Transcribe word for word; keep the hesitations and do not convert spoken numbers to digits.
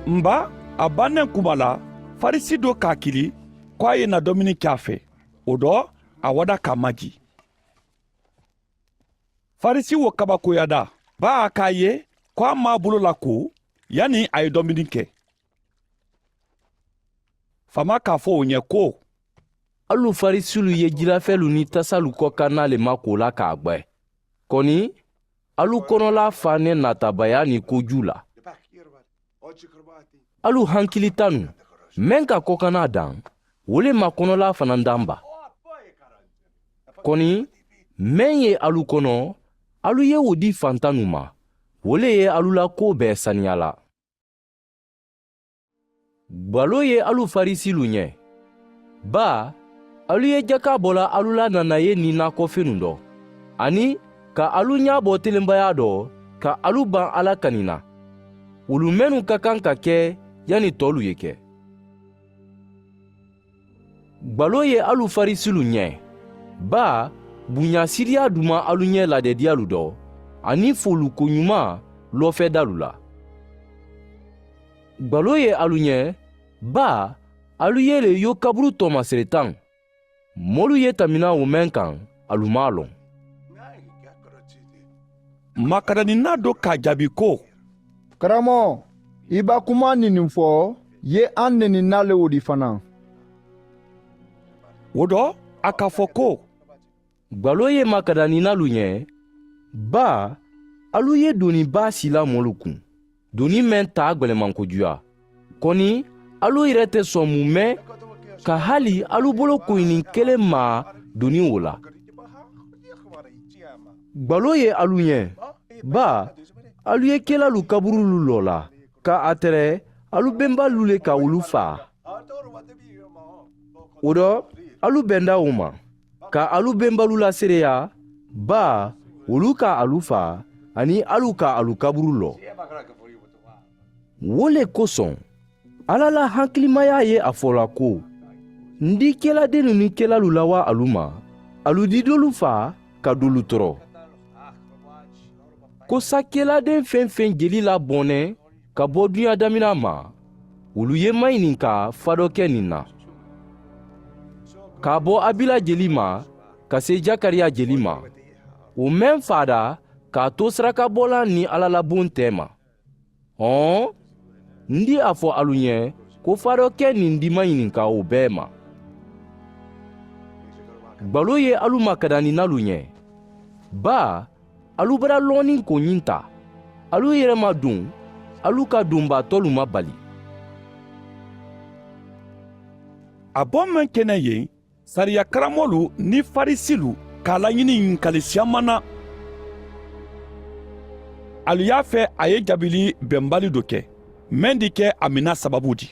N ba, a bannɛ kuma la, farisi do ka kili ko a ye na domini ke a fe. O do, a wada ka maji. Farisi wo kabakoyada, ba a ka ye ko a ma bulo la ko yani a ye domini ke. Fama ka fo o nye ko, alu farisilu ye jilafelu ni tasalu kokanna le ma ko la ka gbe. Koni, alu konola fa ne nata bayani ko ju la. Alu hankili tanu, men ka kokanna dan, wo le ma konola fana dan ba. Koni, men ye alu kono, alu ye wo di fantanu ma, wo le ye alu la ko be saniyala. Gbalo ye alu farisilu nye, ba, alu ye jaka bola alu la nanaye ni nakofenu do, ani ka alu nyabo telenbaya do, ka alu ban ala kanina, wulu mennu ka kan ka ke yani tolu ye ke. Gbalo ye alu farisilu nye, ba, bunya siriya duma alu nye ladediyalu do, ani folu koɲuma lofedalu la. Gbalo ye alu nye, ba, alu ye le yo kaburu tomaseretan. Molu ye tamina wo men kan, alu ma lon. Makadanina do ka jabi ko, karamo, i ba kuma nini fo, ye an nenina le wo di fana. Wo do, a ka fo ko, gbalo ye makadaninalu nye, ba, alu ye doni ba sila molu kun, doni men ta gbelemankojuya. Koni, alu yere te son mu me, ka hali alu bolo koyini kelen ma doni wo la. Gbalo ye alu nye, ba, alu ye kelalu kaburulu lola, ka a tere alu benbalu le ka wolu faa. Wo do, alu benda wo ma, ka alu benbalu lasereya, ba, wolu ka alu faa, ani alu ka alu kaburu lo. Wo le koson, ala la hankilimaya ye a fola ko, n di keladennu ni kelalu lawa alu ma, alu di dolu faa, ka dolu toro. Ko sa keladen fen-fen jeli la bone, ka bo duɲa damina ma, wolu ye maɲininka fado ke nin na. Ka bo abila jeli ma, ka se jakariya jeli ma, wo men faada, ka a to sarakabolan ni ala la bun tema. Hon, n di a fo alu nye, ko fado ke nin di maɲininka wo bee ma. Gbalo ye alu makadaninalu nye, ba, alu bara lonin ko ɲin ta, alu yere ma dun, alu ka dunba tolu ma bali. A bo men kene ye, sariya karamolu ni farisilu ka laɲini ɲininkali siyaman na. Alu y'a fe a ye jabili benbali do ke, men di ke a mina sababu di.